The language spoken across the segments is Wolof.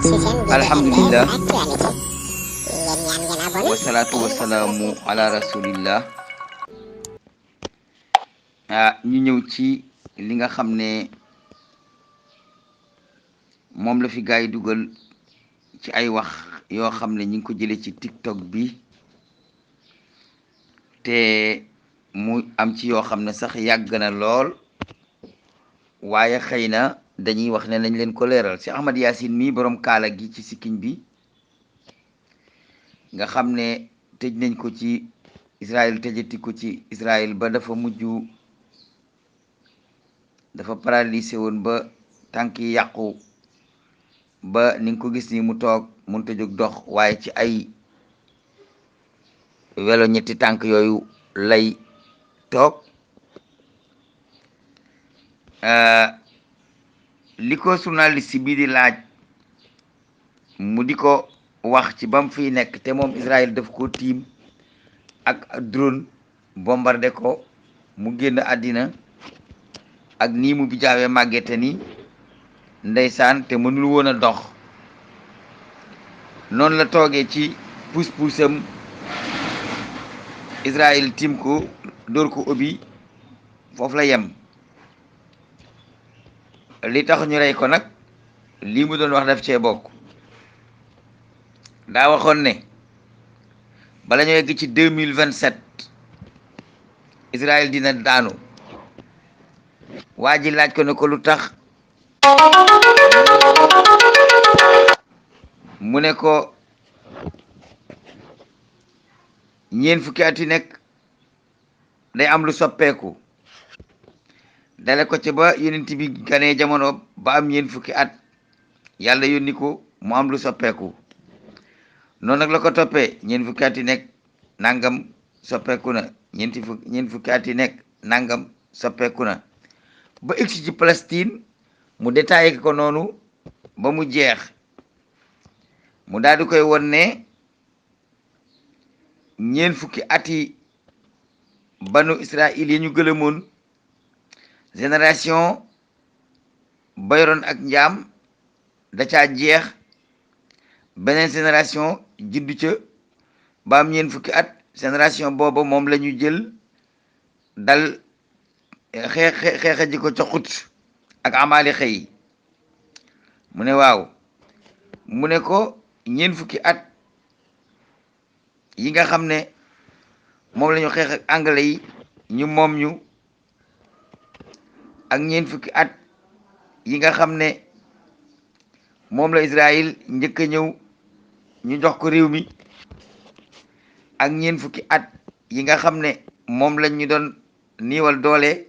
alhamdulillah wasalaatu wasalaamu ala rasulillah. ñu ñëw ci li nga xam ne moom la fi gaa yi dugal ci ay wax yoo xam ne ñi ngi ko jëlee ci TikTok bi te mu am ci yoo xam ne sax yàgg na lool waaye xëy na dañuy wax ne nañ leen ko leeral. si Ahmad Yaasin mii boroom kaala gi ci sikkiñ bi nga xam ne tëj nañ ko ci Israël, tëjati ko ci Israël ba dafa mujj dafa paralysé woon ba tànk yi yàqu ba ni nga ko gis ni mu toog mënut a jóg dox, waaye ci ay welo ñetti tànk yooyu lay toog. li ko journaliste bi di laaj mu di ko wax ci ba mu fiy nekk te moom Israël daf ko tiim ak drone bombardé ko mu génn àddina ak nii mu bijaawee màggete ni ndeysaan te mënul woon a dox, noonu la toogee ci puus-puusam Israël tiim ko dóor ko obi foofu la yem. li tax ñu rey ko nag lii mu doon wax daf cee bokk. daa waxoon ne bala ñu yegg ci 2027 Israël dina daanu. waa ji laaj ko ne ko lu tax, mu ne ko ñeent fukki at yu nekk day am lu soppeeku, dale ko ci ba yonent bi ganee jamono ba am ñeent fukki at yàlla yónni ko mu am lu soppeeku. noonu nag la ko toppee, ñeent fukki at yu nekk nangam soppeeku na, ñeent fukki at yu nekk nangam soppeeku na, ba egsi ci Palestine mu détaillé ko noonu ba mu jeex. mu daal di koy won ne ñeent fukki ati banu Israël yi ñu gëlëmoon, génération bayroon ak njaam da caa jeex, beneen génération juddu ca ba am ñeent fukki at. génération booba moom la ñu jël dal xeexa ji ko ca Quds ak amaali xëy. mu ne waaw, mu ne ko ñeent fukki at yi nga xam ne moom la ñu xeex ak anglais yi ñu moom ñu, ak ñeent fukki at yi nga xam ne moom la Israël njëkk a ñëw ñu jox ko réew mi, ak ñeent fukki at yi nga xam ne moom lañ ñu doon niiwal doole.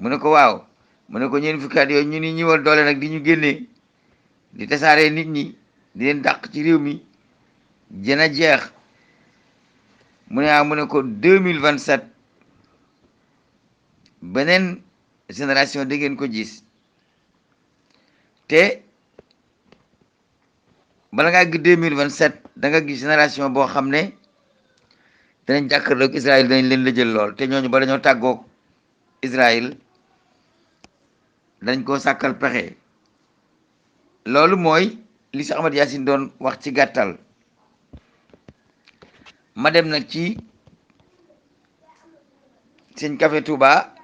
mu ne ko waaw, mu ne ko ñeent fukki at yooyu ñu ni niiwal doole nag di ñu génnee di tasaaree nit ñi di leen dàq ci réew mi dina jeex. mu ne mu ne ko 2027 beneen génération da ngeen ko gis, te bala ngaa gi 2027 da nga gis génération boo xam ne danañ jàkkaarloog Israël, danañ leen la jël lool, te ñooñu bala ñoo tàggoog Israël dañ koo sàkkal pexe. loolu mooy li si Ahmad Yaasin doon wax ci gàttal. ma dem nag ci sëñ Café Touba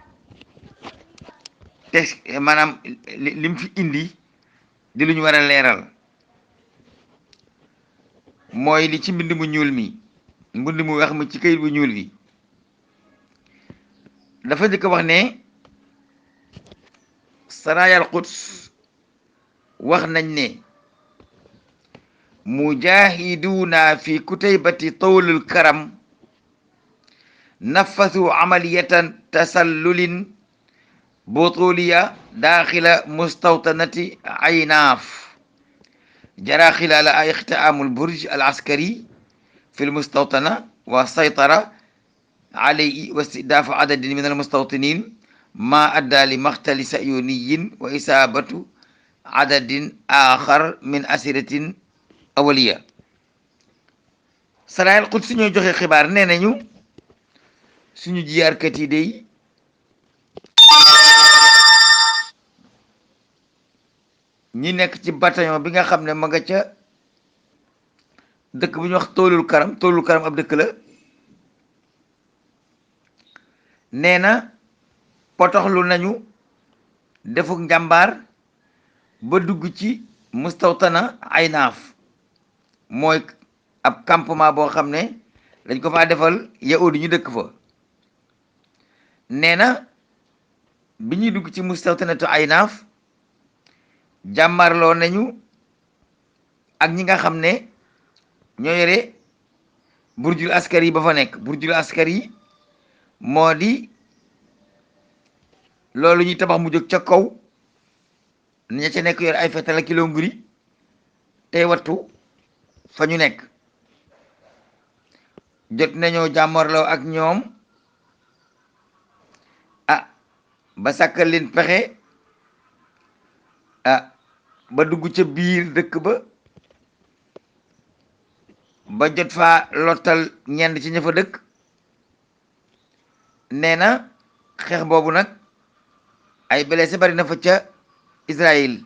te maanaam lim fi indi di lu ñu war a leeral, mooy li ci mbind mu ñuul mi, mbind mu wax mi ci këyit bu ñuul bi. dafa njëkk wax ne Saraayal Quds wax nañ ne mujahiduna fi kutaybati tawlul karam nafasu amaliyatan tasallulin butuliya daaxila mustawtanati aynaaf jara xilaala ixtiaamul burj al askari fi lmustawtana wa saytara alayhi wa istidaafu adadin min almustawtinin ma adda li maxtali sayuniyin wa isaabatu adadin axar min asiratin awaliya. Saraayal Quds ñooy joxe xibaar, nee nañu suñu jiyaarkat yi day ñi nekk ci bataillon bi nga xam ne ma nga ca dëkk bu ñuy wax toolul karam ab dëkk la nee na potoxlu nañu defuk njàmbaar ba dugg ci mustawtana ay naaf mooy ab campement boo xam ne dañ ko faa defal yahudi ñu dëkk fa nee na bi ñuy dugg ci mustawtanatu ay naaf jàmmarloo nañu ak ñi nga xam ne ñoo yore burjul askar yi ba fa nekk burjul askar yi moo di loolu ñuy tabax mu jóg ca kaw ña ca nekk yore ay fetal kilo nguri tey wattu fa ñu nekk jot nañoo jàmmarloo ak ñoom ba sàkkal leen pexe ba dugg ca biir dëkk ba jot faa lottal ñenn ci ña fa dëkk nee na xeex boobu nag ay blessé bari na fa ca Israël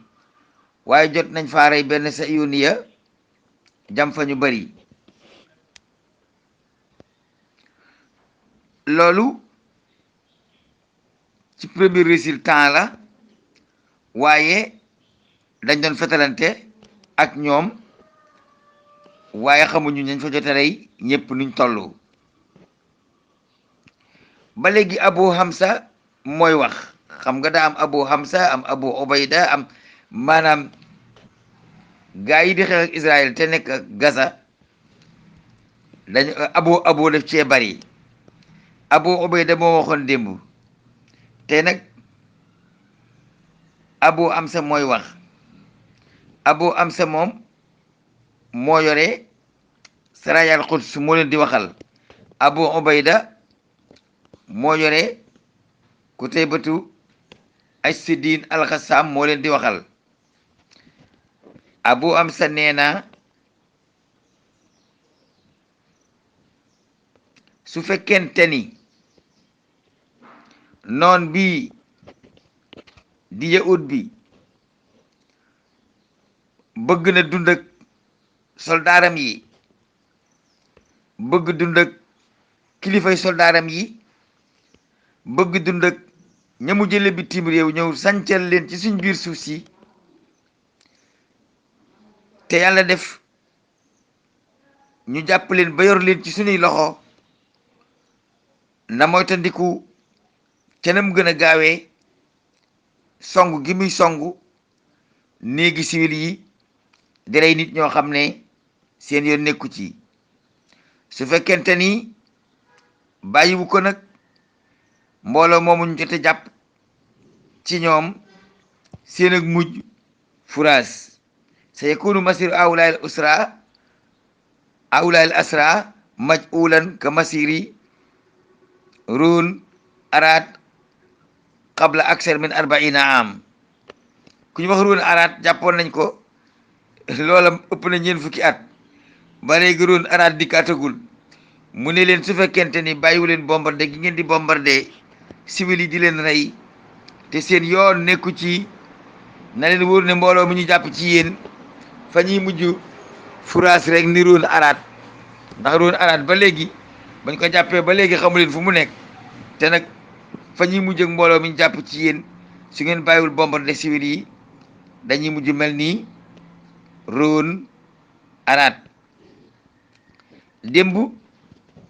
waaye jot nañ faa rey benn Sayuniya jam fa ñu bari loolu ci premier résultat la waaye dañ doon fetalante ak ñoom waaye xamuñu ñañ fa jote rey ñépp nuñ tollu ba léegi Abu Hamza mooy wax xam nga daa am Abu Hamza am Abu Ubayda am maanaam gaa yi di xeex ak Israël te nekk ak Gaza dañu abu def cee bari Abu Ubayda moo waxoon démb te nag Abu Hamza mooy wax Abu Hamza moom moo yore sarayal Quds moo leen di waxal Abu Ubayda moo yore Kutaybatu as-Siddiin al-Qassam moo leen di waxal Abu Hamza nee na su fekkente ni noon bi di yahud bi bëgg na dund ak soldaaram yi bëgg dund ak kilifay soldaaram yi bëgg dund ak ñamu jële bitim réew ñëw sancal leen ci suñ biir suuf si te yàlla def ñu jàpp leen ba yor leen ci suñuy loxo na moytandiku ca nam gën a gaawee song gi muy songu néegi siwil yi di rey nit ñoo xam ne seen yoon nekku ci su fekkente ni bàyyiwu ko nag mbooloo moomu ñu jote jàpp ci ñoom seen ak mujj furaas sa yakunu masiru awlaayil asra majulan ka masiri ruun araat qabla aksar min 40 am ku ñu wax ruun araat jàppoon nañ ko loola ëpp na ñeent fukki at ba léegi ruun araat dikkaatagul mu ne leen su fekkente ni bàyyiwu leen bombardé gi ngeen di bombardé civil yi di leen rey te seen yoon nekku ci na leen wóor ne mbooloo mi ñu jàpp ci yéen fa ñuy mujj furaas rek ni ruun araat ndax ruun araat ba léegi bañ ko jàppee ba léegi xamu leen fu mu nekk te nag fa ñuy mujj ak mbooloo mi ñu jàpp ci yéen su ngeen bàyyiwul bombardé civil yi dañuy mujj mel nii ruun araat démb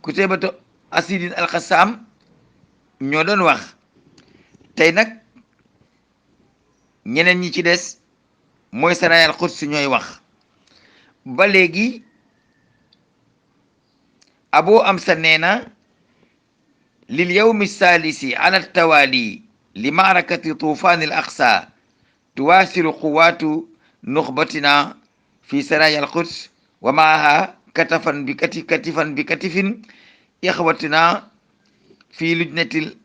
Kutaybatu as-Siddiin al-Qassam ñoo doon wax tey nag ñeneen ñi ci des mooy sarayal Quds ñooy wax ba léegi Abu Hamza nee na lil yawmi salisi ala tawali li maarakati tuufaani al aqsa tuwaasilu quwaatu nuxbatina fi sarayal Quds wa maaha katifan bi katifin ixwatina fi lujnatil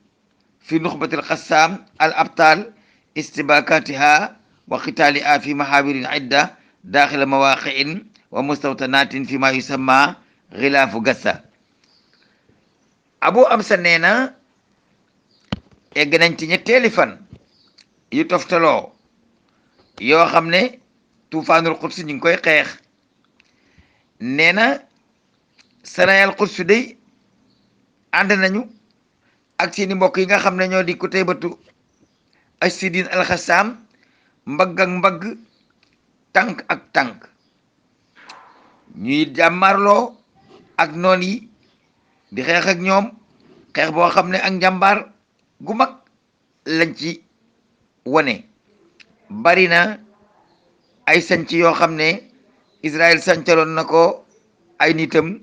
fi nuxbatil qassam al abtal istibakatiha wa qitaaliha fi mahawirin idda daaxila mawaqiin wa mustawtanatin fi ma yusamma xilaafu Gaza Abu Hamza nee na egg nañ ci ñetteeli fan yu toftaloo yoo xam ne tuufaanul Quds ñu ngi koy xeex. nee na sarayal Quds day ànd nañu ak seeni mbokk yi nga xam ne ñoo di Kutaybatu As-Siddiin Al-Xassaam mbagg ak mbagg, tànk ak tànk, ñuy jàmmarloo ak noon yi di xeex ak ñoom xeex boo xam ne ak njàmbaar gu mag lañ ci wone. bari na ay sanc yoo xam ne Israël sancaloon na ko ay nitam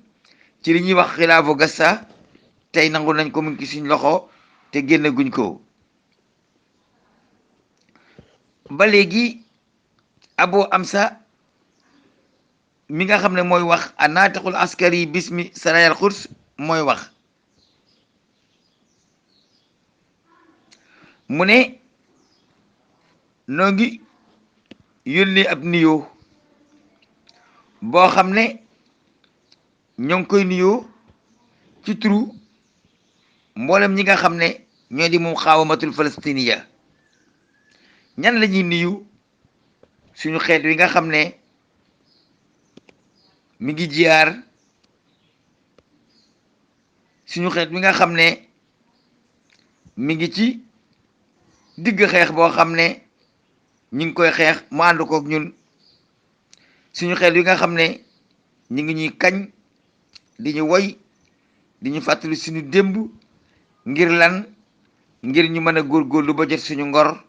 ci li ñuy wax xilaafu Gaza, tey nangu nañ ko mu ngi ci suñ loxo te génn guñ ko. ba léegi Abu Amsa mi nga xam ne mooy wax a naatiqul askari bismi sarayal Quds mooy wax mu ne noo ngi yónnee ab nuyoo boo xam ne ñoo ngi koy nuyoo ci turu mboolem ñi nga xam ne ñoo di muqaawamatul falastiniya. ñan la ñuy nuyu? suñu xeet wi nga xam ne mi ngi jiyaar, suñu xeet wi nga xam ne mi ngi ci digg xeex boo xam ne ñu ngi koy xeex mu ànd kook ñun, suñu xeet wi nga xam ne ñu ngi ñuy kañ di ñu woy di ñu fàttali suñu démb, ngir lan? ngir ñu mën a góorgóorlu ba jot suñu ngor,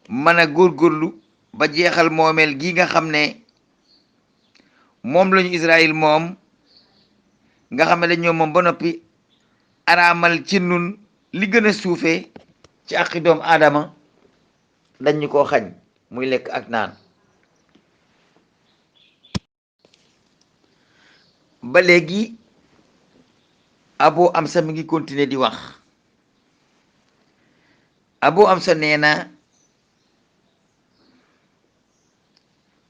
mën a góorgóorlu ba jeexal moomeel gi nga xam ne moom lañu Israël moom, nga xam ne dañoo moom ba noppi araamal ci nun li gën a suufee ci àqi doomu aadama, dañ ñu koo xañ muy lekk ak naan. ba léegi Abu Amsa mi ngi continuer di wax. Abu Amsa nee na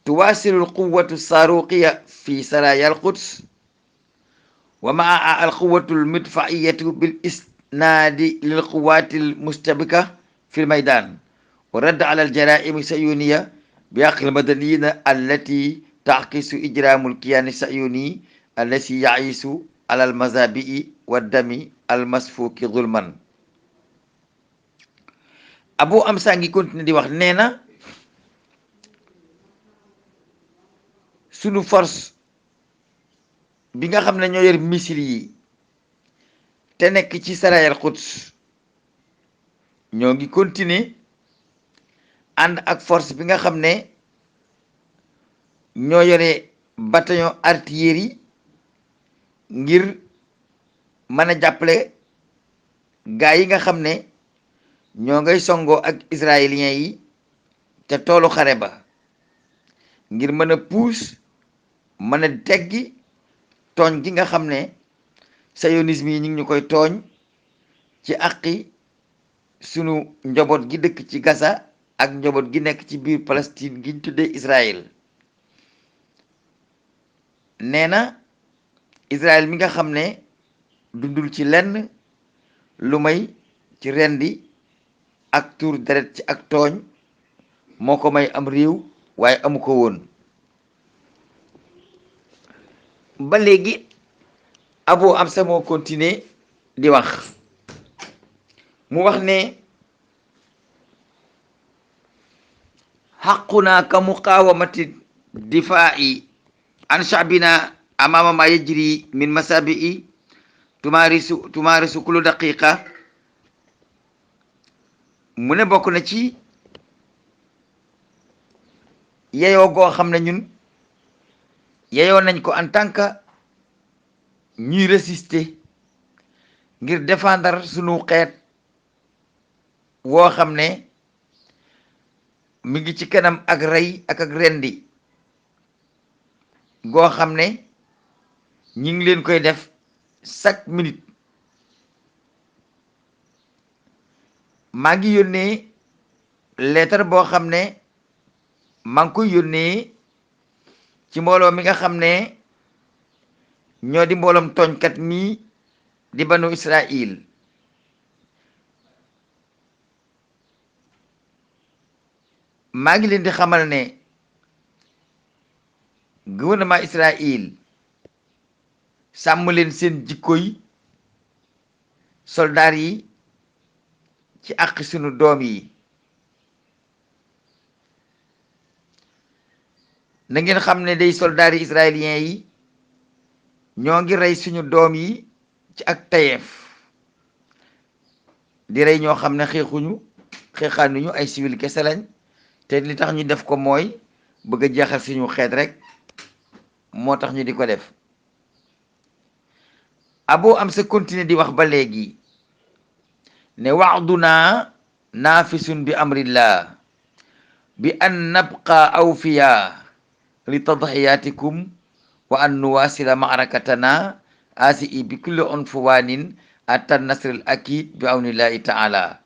tuwaasilu alquwatu saaruqiya fi saraya alquds wa maa alquwatu almidfaiyatu bil isnaadi lilquwaati almustabika fi lmaydan wa radd ala aljaraimi sayuniya bi haqi almadaniyina allati taxkisu ijraamu alkiyaani sayuni allati yaisu ala almazabii wa dami almasfuuki zulman. Abu Amsa ngi continuer di wax, nee na sunu force bi nga xam ne ñoo yor missile yi te nekk ci sarayal Quds ñoo ngi continuer ànd ak force bi nga xam ne ñoo yore bataillon artillerie ngir mën a jàppale gaa yi nga xam ne ñoo ngay songoo ak israéliens yi te toolu xare ba, ngir mën a puus mën a teggi tooñ gi nga xam ne sionisme yi ñu ngi ñu koy tooñ ci àqi sunu njaboot gi dëkk ci Gaza ak njaboot gi nekk ci biir Palestine gi ñu tuddee Israël. nee na Israël mi nga xam ne dundul ci lenn lu may ci rendi ak tuur deret ci ak tooñ moo ko may am réew, waaye amu ko woon. ba léegi Abu Amsa moo continuer di wax, mu wax ne xaquna ka muqawamati difaa'i an sha'bina amama ma yajri min masabi'i tumarisu kullu daqiqa. mu ne bokk na ci yeyoo goo xam ne ñun yeyoo nañ ko en tant que ñuy résister ngir défendre sunu xeet woo xam ne mi ngi ci kanam ak rey ak rendi goo xam ne ñi ngi leen koy def chaque minute. maa ngi yónnee lettre boo xam ne maa ngi koy yónnee ci mbooloo mi nga xam ne ñoo di mbooloom tooñkat mii di banu Israël. maa ngi leen di xamal ne gouvernement Israël sàmm leen seen jikko yi soldaar yi ci àq sunu doom yi. na ngeen xam ne day soldaar yi israéliens yi ñoo ngi rey suñu doom yi ci ak tayeef di rey ñoo xam ne xeexaanuñu ay civil kese lañ te li tax ñu def ko mooy bëgg a jeexal suñu xeet rek moo tax ñu di ko def. Abu Amsa continuer di wax ba léegi ne wa'duna naafisun bi amrillah bi an nabqa awfiya li tadhiyatikum wa an nuwasila ma'rakatana asi bi kulli unfuwanin atta nasril akid bi awnillahi ta'ala.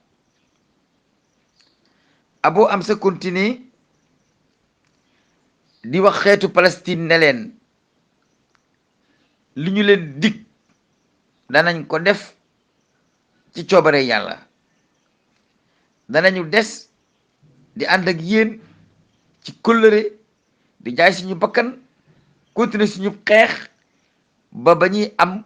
Abu Amsa continue di wax xeetu Palestine ne leen li ñu leen dig danañ ko def ci coobare yàlla, danañu des di ànd ak yéen ci kóllëre di jaay suñu bakkan continuer suñu xeex ba ñuy am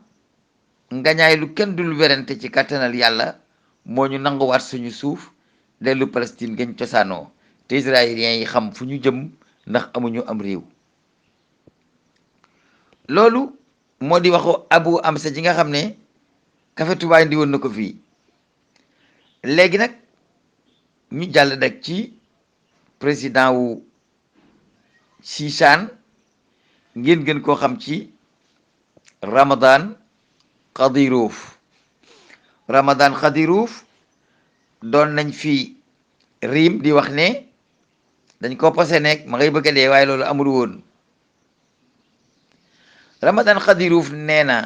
ngañaay lu kenn dul werante ci kàttanal yàlla moo ñu nanguwaat suñu suuf dellu Palestine gañ cosaanoo te israéliens yi xam fu ñu jëm ndax amuñu am réew. loolu moo di waxu Abu Amsa ji nga xam ne Café Touba indi woon na ko fii. léegi nag ñu jàll nag ci président wu Sisaan ngeen gën koo xam ci Ramadan Kadyrov. Ramadan Kadyrov doon nañ fi riim di wax ne dañ ko posé nekk ma ngay bëgg a dee waaye loolu amul woon. Ramadan Kadyrov nee na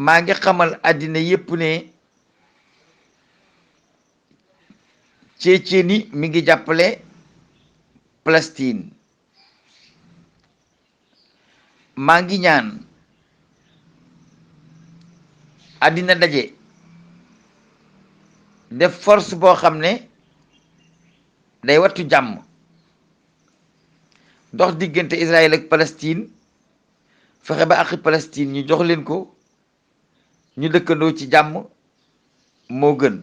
maa ngi xamal àddina yépp ne Tchétchénie mi ngi jàppale Palestine. maa ngi ñaan àddina daje def force boo xam ne day wattu jàmm dox diggante Israël ak Palestine fexe ba àqi Palestine ñu jox leen ko ñu dëkkandoo ci jàmm moo gën.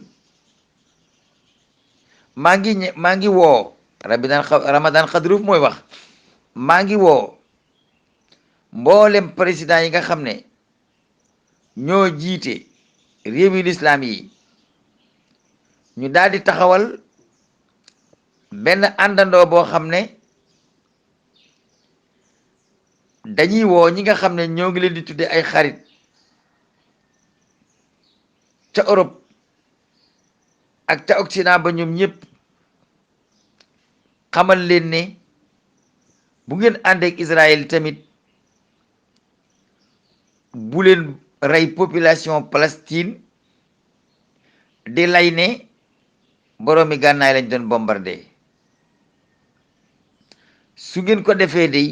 maa ngi woo Ramadan Kadyrov mooy wax maa ngi woo mboolem président yi nga xam ne ñoo jiite réewi lislaam yi ñu daal di taxawal benn àndandoo boo xam ne dañuy woo ñi nga xam ne ñoo ngi leen di tudde ay xarit ca Europe ak ca Occident ba ñoom ñëpp xamal leen ne bu ngeen àndeek Israël tamit bu leen rey population Palestine di lay ne boroomi gànnaay lañ doon bombardé. su ngeen ko defee day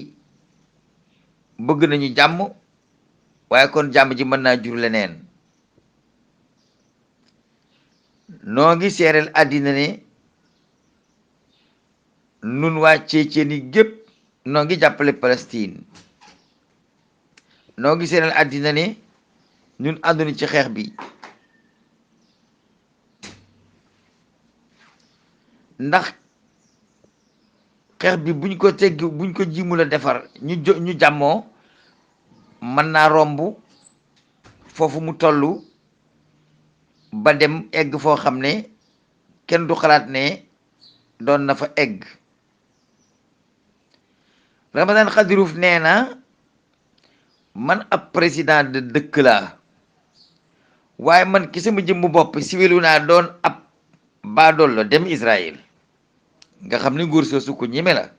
bëgg nañu jàmm waaye kon jàmm ji mën naa jur leneen. noo ngi seereel àddina ne nun waa Tchétchénie gépp noo ngi jàppale Palestine. noo ngi seereel àddina ne ñun ànduñu ci xeex bi ndax xeex bi buñ ko jimul a defar ñu jàmmoo mën naa romb foofu mu tollu ba dem egg foo xam ne kenn du xalaat ne doon na fa egg. Ramadan Kadyrov nee na man ab président de dëkk laa waaye man ki sama jëmmu bopp siwilu naa doon ab baadool la dem Israël nga xam ne nguur soosu ko ñeme la.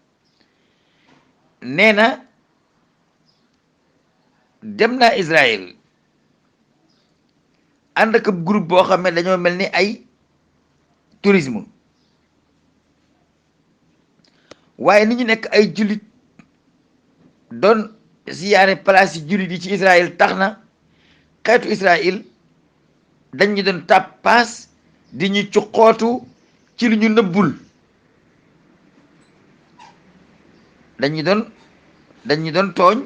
nee na dem naa Israël ànd ak ab groupe boo xam ne dañoo mel ni ay tourisme waaye ni ñu nekk ay jullit doon siyaare place yi jullit yi ci Israël tax na xeetu Israël dañ ñu doon tàppaas di ñu cuqootu ci lu ñu nëbbul. dañu doon tooñ,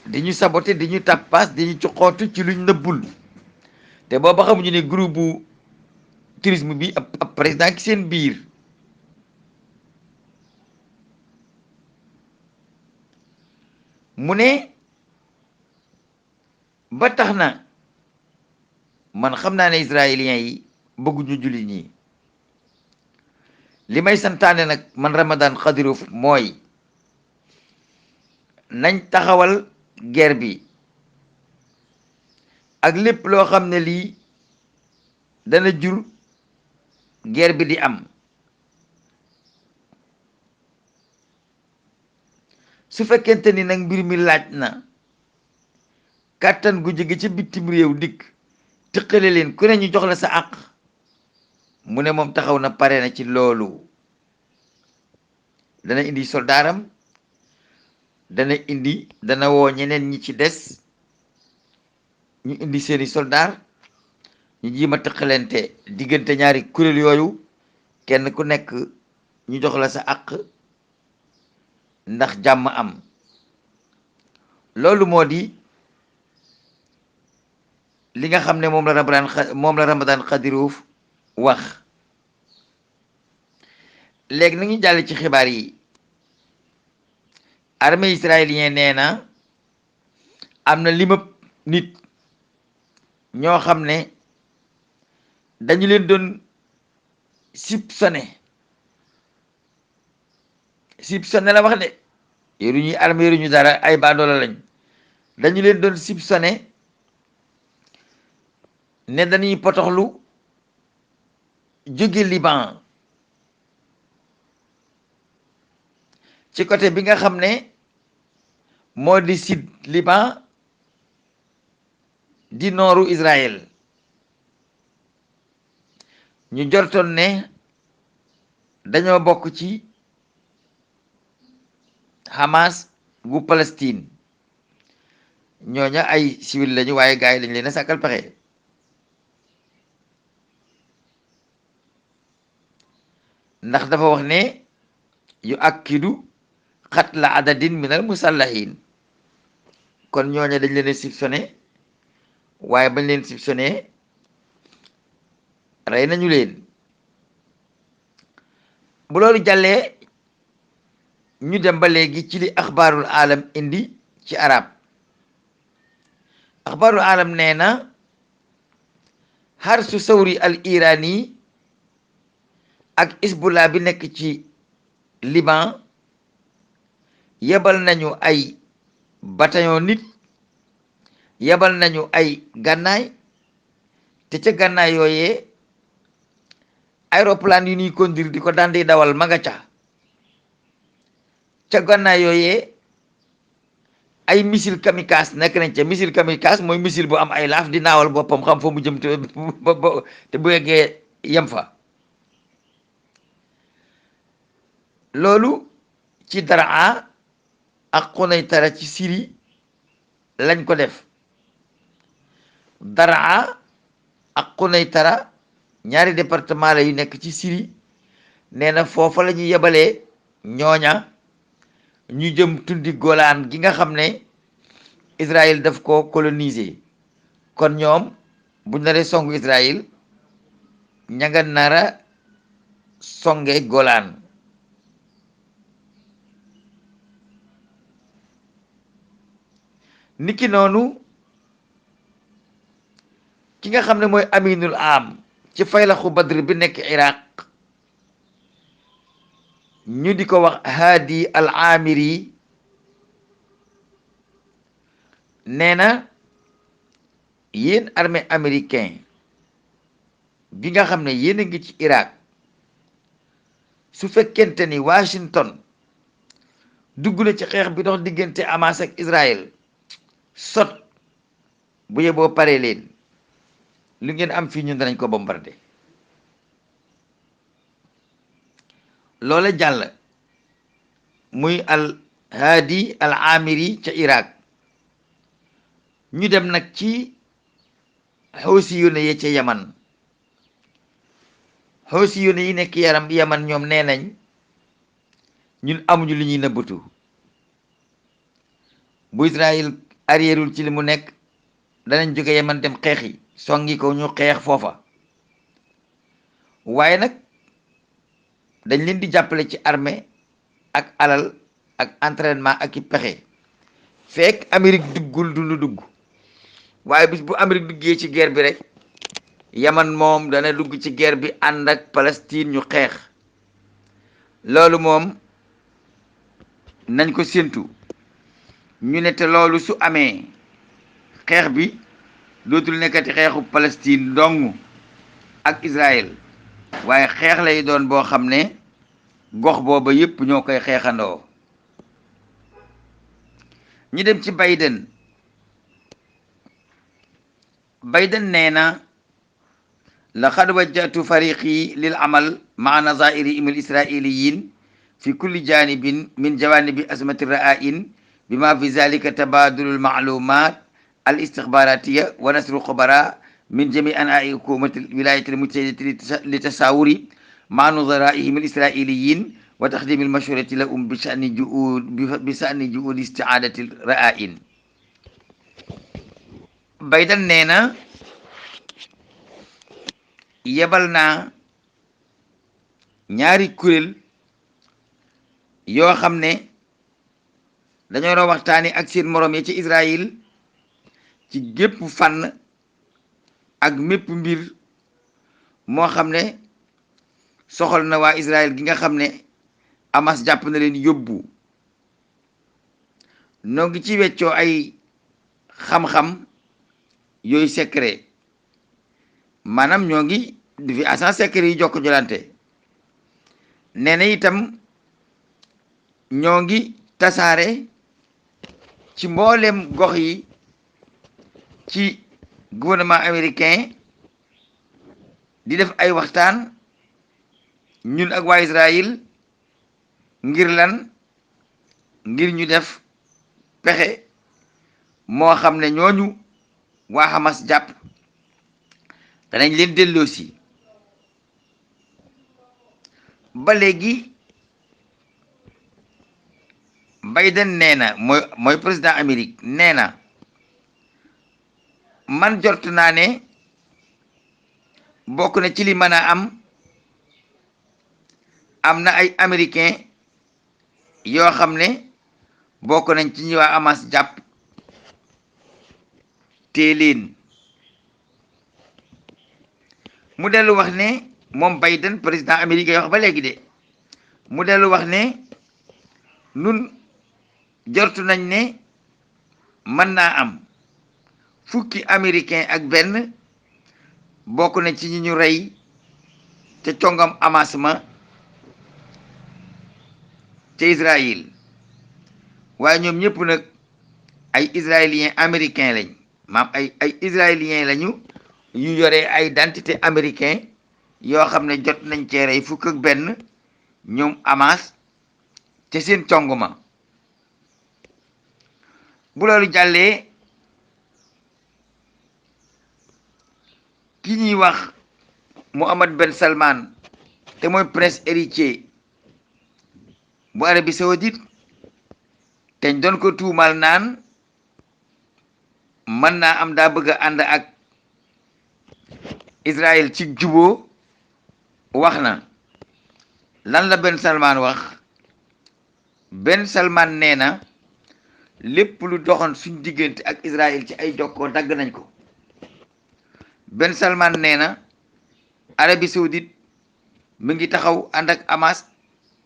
di ñu saboté, di ñu tàppaas, di ñu cuqootu ci luñ nëbbul. te booba xamuñu ne groupe bu tourisme bi ab président ki seen biir. mu ne ba tax na man xam naa ne israéliens yi bëgguñu jullit ñi. li may santaane nag man Ramadan Kadyrov mooy nañ taxawal guerre bi ak lépp loo xam ne lii dana jur guerre bi di am. su fekkente ni nag mbir mi laaj na kàttan gu jóge ci bitim réew dikk tëqale leen ku ne ñu jox la sa àq, mu ne moom taxaw na pare na ci loolu. dana indi soldaaram, dana woo ñeneen ñi ci des ñu indi seeni soldaar, ñu jiima tëqalente diggante ñaari kuréel yooyu, kenn ku nekk ñu jox la sa àq ndax jàmm am. loolu moo di li nga xam ne moom la Ramadan Kadyrov wax. léegi nañu jàll ci xibaar yi. armée israélien nee na am na limab nit ñoo xam ne dañu leen doon soupçonné la wax de, yoruñuy armée yoruñu dara, ay baadoola lañ. dañu leen doon soupçonné ne dañuy potoxlu jóge Liban ci côté bi nga xam ne moo di sud Liban di nooru Israël. ñu jortoon ne dañoo bokk ci Hamas gu Palestine. ñooña ay civil lañu, waaye gars yi dañ leen a sàkkal pexe. ndax dafa wax ne yu akkidu xatla adadin minal musallahin. kon ñooña dañ leen a soupçonné, waaye bañ leen soupçonné rey nañu leen. bu loolu jàllee ñu dem ba léegi ci li axbaarul alam indi ci arab. axbaarul alam nee na Harsu Sawri al Irani ak Hezbollah bi nekk ci Liban yebal nañu ay bataillon nit, yebal nañu ay gànnaay, te ca gànnaay yooyee aéroplane yu ñuy conduire di ko daan di dawal ma nga ca gànnaay yooyee ay missile kamikaze nekk nañ ca. missile kamikaze mooy missile bu am ay laaf di naawal boppam, xam fa mu jëm te bu yeggee yem fa. loolu ci Daraa ak Qunaytara ci Syrie lañ ko def. Daraa ak Qunaytara ñaari département la yu nekk ci Syrie. nee na foofa la ñu yebalee ñooña ñu jëm tundi Golan gi nga xam ne Israël daf ko coloniser. kon ñoom bu naree songu Israël ña nga nara songe Golan. niki noonu ki nga xam ne mooy aminul am ci faylaxu Badr bi nekk Iraq, ñu di ko wax Hadi al Amiri, nee na yéen armée américain bi nga xam ne yéen a ngi ci Irak, su fekkente ni Washington dugg na ci xeex bi dox diggante Hamas ak Israël, sot bu yeboo paree leen, lu ngeen am fii ñun danañ ko bombardé. loola jàll muy al Hadi al Amiri ca Irak. ñu dem nag ci Houthi yu ne ye ca Yaman. Houthi yi nekk Yaman ñoom nee nañ ñun amuñu lu ñuy nëbbatu bu Israël arrièreul ci li mu nekk danañ jóge Yaman dem xeexi songi ko ñu xeex foofa waaye nag dañ leen di jàppale ci armée ak alal ak entraînement ak i pexe fekk Amérique duggul du nu dugg waaye bis bu Amérique duggee ci guerre bi rek Yaman moom dana dugg ci guerre bi ànd ak Palestine ñu xeex loolu moom nañ ko séentu ñu ne te loolu su amee xeex bi dootul nekkati xeexu Palestine dong ak Israël waaye xeex lay doon boo xam ne gox booba yépp ñoo koy xeexandoo ñu dem ci Biden nee na laqad wajjahtu fariqi lil amal maa nazairihim al israiliyin fi kulli janibin min jawanibi azmati ra'ain bima fi zalika tabadulu al ma'lumat al istixbaratiya wa nasru xubara min jami anai hukumati wilayati al mujtahidati li tasawuri maa nuzaraihim al israiliyin wa taxdimi al mashurati lahum bi sha'ni juhudi isti'adati ra'ain. Biden nee na yebal naa ñaari kuréel yoo xam ne dañoo doon waxtaani ak seen moroom yi ci Israël ci gépp fànn ak mépp mbir moo xam ne soxal na waa Israël gi nga xam ne Hamas jàpp na leen yóbbu noo ngi ci weccoo ay xam-xam yooyu secret maanaam ñoo ngi di fi agent secret yi jokk jolante nee na itam ñoo ngi tasaare ci mboolem gox yi ci gouvernement américain di def ay waxtaan ñun ak waa Israël ngir lan ngir ñu def pexe moo xam ne ñooñu waa Hamas jàpp danañ leen delloosi ba léegi Biden nee na mooy président Amérique nee na man jort naa ne bokk na ci li mën a am na ay américain yoo xam ne bokk nañ ci ñi waa Hamas jàpp tee leen mu dellu wax ne moom Biden président Amérique wax ba léegi de mu dellu wax ne nun jortu nañ ne mën naa am fukki américain ak benn bokk na ci ñi ñu rey ca congam Hamas ma ca Israël waaye ñoom ñëpp nag ay israéliens américain lañ maam ay israéliens lañu yu yore ay identité américain yoo xam ne jot nañ cee rey fukk ak benn ñoom Hamas ca seen cong ma bu loolu jàllee ki ñuy wax Mohammed Ben Salman te mooy prince héritier bu Arabie Saoudite te ñu doon ko tuumal naan mën naa am daa bëgg a ànd ak Israël ci juboo wax na lan la Ben Salman wax Ben Salman nee na lépp lu doxoon suñ diggante ak Israël ci ay jokkoo dagg nañ ko Ben Salman nee na Arabie Saoudite mi ngi taxaw ànd ak Hamas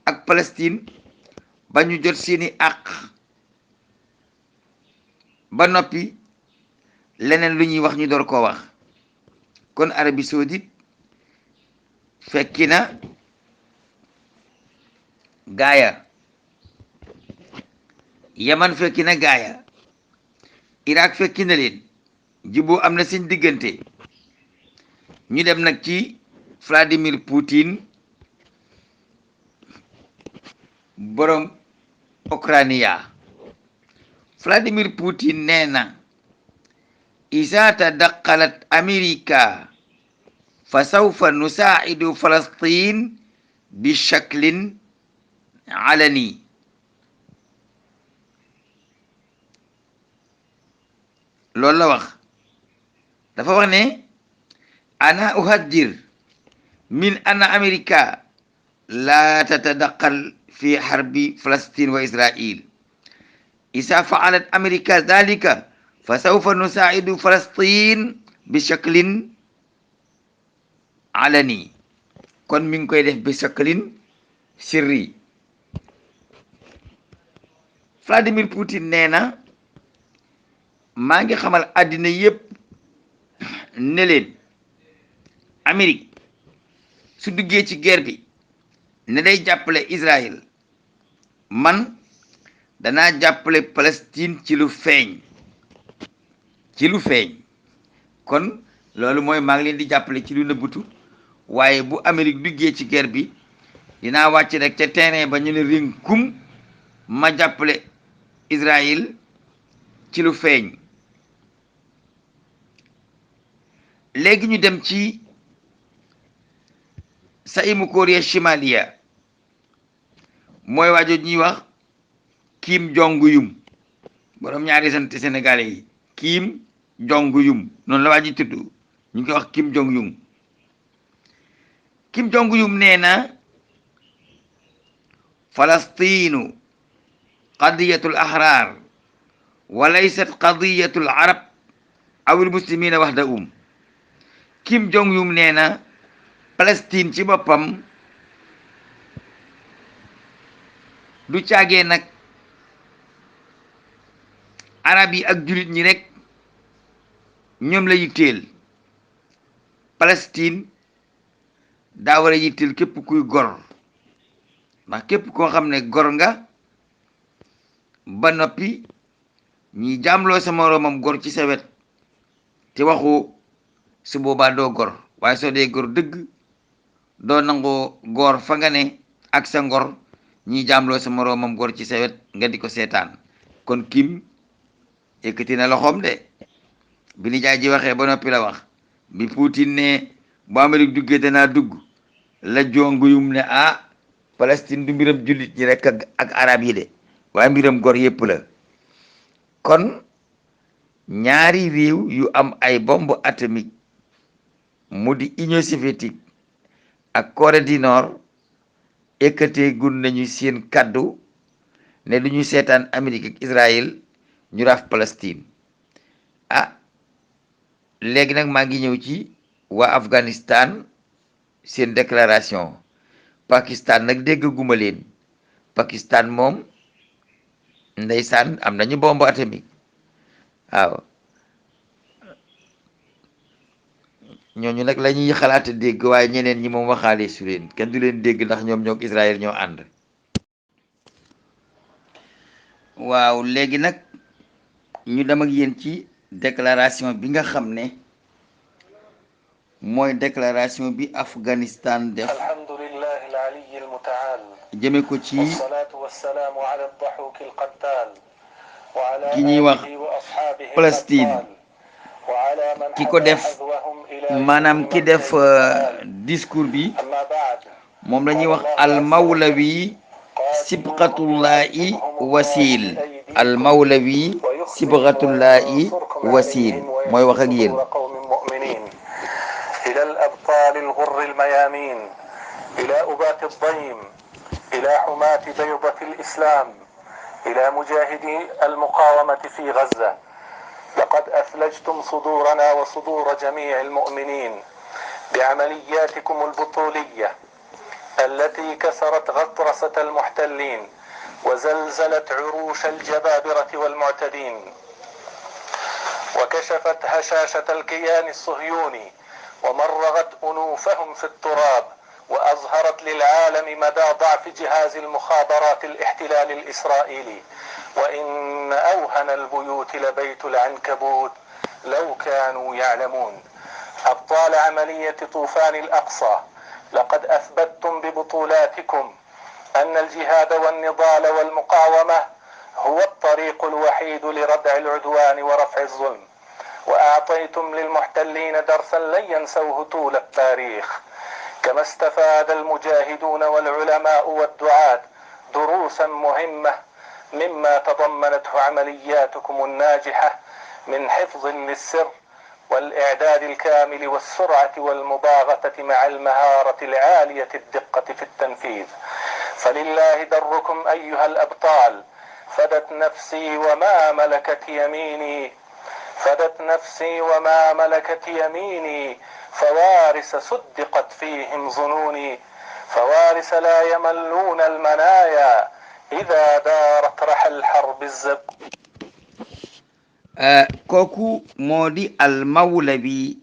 ak Palestine ba ñu jot seeni àq ba noppi leneen lu ñuy wax ñu door koo wax kon Arabie Saoudite fekki na gaaya Yaman fekki na gaaya Irak fekki na leen juboo am na seen diggante ñu dem nag ci Vladimir Poutine borom Ukraine Vladimir Poutine nee na isa tadaqalat Amerika فسوف نساعد فلسطين بشكل علني. loolu la wax. dafa wax ne ana uhaddir min anna amerika la tatadaqal fi harbi falastin wa israil. إذا فعلت أمريكا ذلك فسوف نساعد فلسطين بشكل علني. kon mi ngi koy def bi shaklin sirri. Vladimir Poutine nee na maa ngi xamal àddina yépp ne leen Amérique su duggee ci guerre bi ne day jàppale Israël, man danaa jàppale Palestine ci lu feeñ. kon loolu mooy maa ngi leen di jàppale ci lu nëbbutu, waaye bu Amérique duggee ci guerre bi dinaa wàcc rek ca terrain ba ñu ne rinkum ma jàppale Israël ci lu feeñ. léegi ñu dem ci Saimu Korea Shimalia, mooy waajo ñuy wax Kim Jong-un, borom ñaari sant sénégalais yi, Kim Jong-un noonu la waa ji tudd, ñu ngi koy wax Kim Jong-un. Kim Jong-un nee na Falastinu qadiyatul ahrar wa laysat qadiyatul arab awil muslimina wahdahum. Kim Jong-un nee na Palestine ci boppam du caagee nag arab yi ak jullit ñi rek ñoom la yitteel. Palestine daa war a yitteel képp kuy gor, ndax képp koo xam ne gor nga ba noppi ñi jaamloo sa moroomam gor ci sa wet te waxu, su boobaa doo gor. waaye soo dee gor dëgg doo nangoo góor fa nga ne ak sa ngor ñi jaamloo sa moroomam gor ci sa wet nga di ko seetaan. kon Kim yëkkati na loxoom de, bi nijaay ji waxee ba noppi la wax. bi Poutine ne bu Amérique duggee danaa dugg, la jonguyum ne Palestine du mbiram jullit ñi rek ak arab yi de, waaye mbiram gor yépp la. kon ñaari réew yu am ay bombe atomique mu di Union soviétique ak Corée du Nord ekkatee gun nañu seen kaddu ne du ñu seetaan Amérique ak Israël ñu raaf Palestine. léegi nag maa ngi ñëw ci waa Afghanistan seen déclaration. Pakistan nag dégg guma leen. Pakistan moom ndeysaan am nañu bombe atomique. waaw ñooñu nag la ñuy xalaat dégg, waaye ñeneen ñi moom waxaale su leen, kenn du leen dégg ndax ñoom ñoo Israël ñoo ànd. waaw léegi nag ñu dem ak yéen ci déclaration bi nga xam ne mooy déclaration bi Afghanistan def jëme ko ci ki ñuy wax Palestine. ki ko def maanaam ki def discours bi moom la ñuy wax al mawlawi sibghatullahi wasil. al mawlawi sibghatullahi wasil mooy wax ak yéen. إلى الأبطال الغر الميامين، إلى أباة الضيم، إلى حماة بيضة الإسلام، إلى مجاهدي المقاومة في غزة، لقد أثلجتم صدورنا وصدور جميع المؤمنين بعملياتكم البطولية التي كسرت غطرسة المحتلين وزلزلت عروش الجبابرة والمعتدين، وكشفت هشاشة الكيان الصهيوني ومرغت أنوفهم في التراب، وأظهرت للعالم مدى ضعف جهاز المخابرات الاحتلال الإسرائيلي. وإن أوهن البيوت لبيت العنكبوت لو كانوا يعلمون. أبطال عملية طوفان الأقصى، لقد أثبتتم ببطولاتكم أن الجهاد والنضال والمقاومة هو الطريق الوحيد لردع العدوان ورفع الظلم. وأعطيتم للمحتلين درسا لن ينسوه طول التاريخ، كما استفاد المجاهدون والعلماء والدعاة دروسا مهمة مما تضمنته عملياتكم الناجحة من حفظ للسر والإعداد الكامل والسرعة والمباغتة مع المهارة العالية الدقة في التنفيذ. فلله دركم أيها الأبطال، فدت نفسي وما ملكت يميني، فدت نفسي وما ملكت يميني، فوارس صدقت فيهم ظنوني، فوارس لا يملون المنايا إذا دارت رحى الحرب kooku moo di almawlawi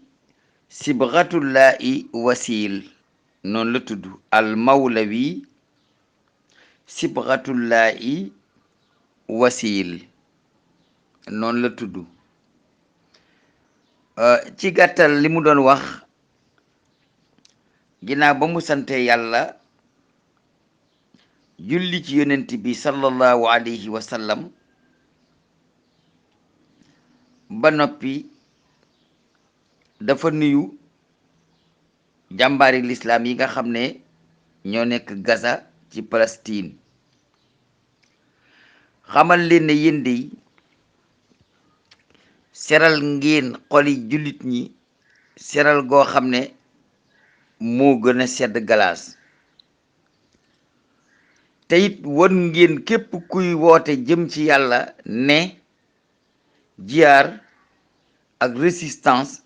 sibghatullahi wasil, noonu la tudd. almawlawi sibghatullahi wasil, noonu la tudd. ci gàttal li mu doon wax, ginnaaw ba mu sante yàlla julli ci yonent bi sallallahu alayhi wa sallam ba noppi, dafa nuyu jàmbaari lislaam yi nga xam ne ñoo nekk Gaza ci Palestine, xamal leen ne yéen dey seral ngeen xoli jullit ñi seral goo xam ne moo gën a sedd galaas, te it won ngeen képp kuy woote jëm ci yàlla ne jihaar ak résistance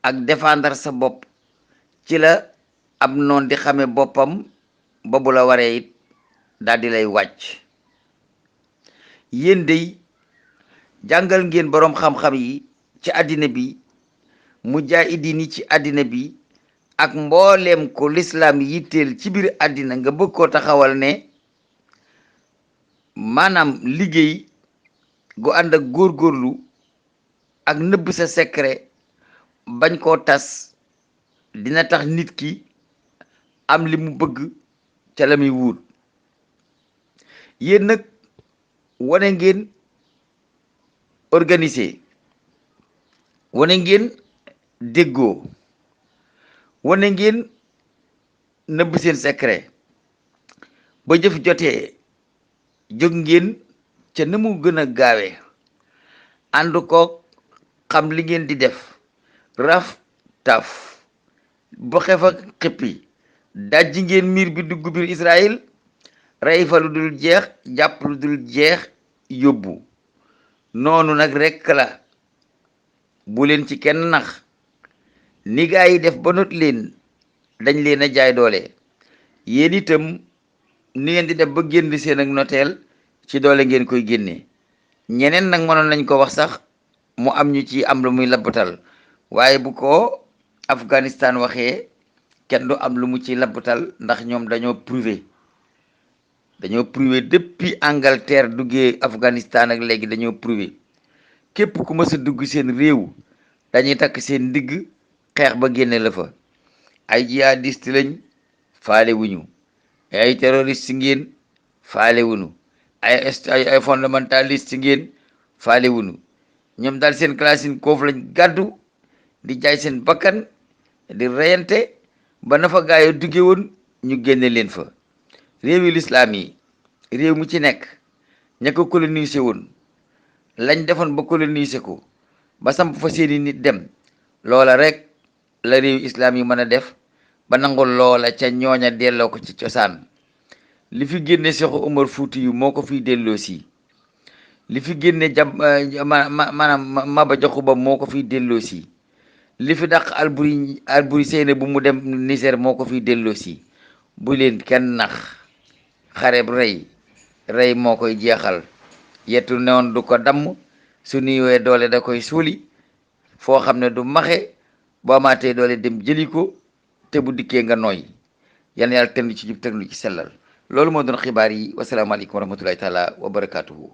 ak défendre sa bopp ci la ab noon di xame boppam ba bu la waree it daldi lay wàcc. yéen dey jàngal ngeen boroom xam-xam yi ci àddina bi, mujaahidiin yi ci àddina bi, ak mbooleem ko lislaam yitteel ci biir àddina nga bëgg koo taxawal ne maanaam liggéey gu ànd ak góorgóorlu ak nëbb sa secret bañ koo tas dina tax nit ki am li mu bëgg ca la muy wut. yéen nag wane ngeen organisé, wane ngeen déggoo, wane ngeen nëbb seen secret, ba jëf jotee jóg ngeen ca na mu gën a gaawe ànd ko xam li ngeen di def, raf taf ba xef ak xippi dajji ngeen miir bi dugg biir Israël, rey fa lu dul jeex, jàpp lu dul jeex, yóbbu. noonu nag rekk la, bu leen ci kenn nax. ni gaa yi def ba not leen dañ leen a jaay doole, yéen itam ni ngeen di def ba génn seen ak noteel ci doole ngeen koy génne. ñeneen nag mënoon nañ ko wax sax mu am ñu ci am lu muy labbatal, waaye bu ko Afghanistan waxee kenn du am lu mu ci labbatal, ndax ñoom dañoo prouvé depuis Angleterre duggee Afghanistan ak léegi dañoo prouvé képp ku mës a dugg seen réew dañuy takk seen ndigg xeex ba génne la fa. ay jihadiste lañ, faale wuñu. ay terroriste ngeen, faale wuñu. ay fondamentaliste ngeen, faale wuñu. ñoom daal seen classe koofu lañ gàddu di jaay seen bakkan di reyante ba na fa gaa yi dugge woon ñu génne leen fa. réewi lislaam yi réew mu ci nekk ña ko colonisé woon lañ defoon ba colonisé ko ba samp fa seeni nit dem, loola rek la réew islaam yi mën a def ba nangul loola ca ñooña delloo ko ci cosaan. li fi génne Seexu Umar Fuuti yu moo ko fiy delloo si, li fi génne maanaam Maba Jaxu Ba moo ko fiy delloo si, li fi dàq Alburi Seyne bu mu dem Niger moo ko fiy delloo si. bu leen kenn nax, xareb rey moo koy jeexal. yettu newoon du ko damm, su niwee doole da koy suuli foo xam ne du maxe, boo amaatee doole dem jëli ko, te bu dikkee nga nooy. yal na yàlla tënk ci jub tënk ci sellal. loolu moo doon xibaar yi. wasalaamaaleykum wa rahmatullahi taala wa barakaatuhu.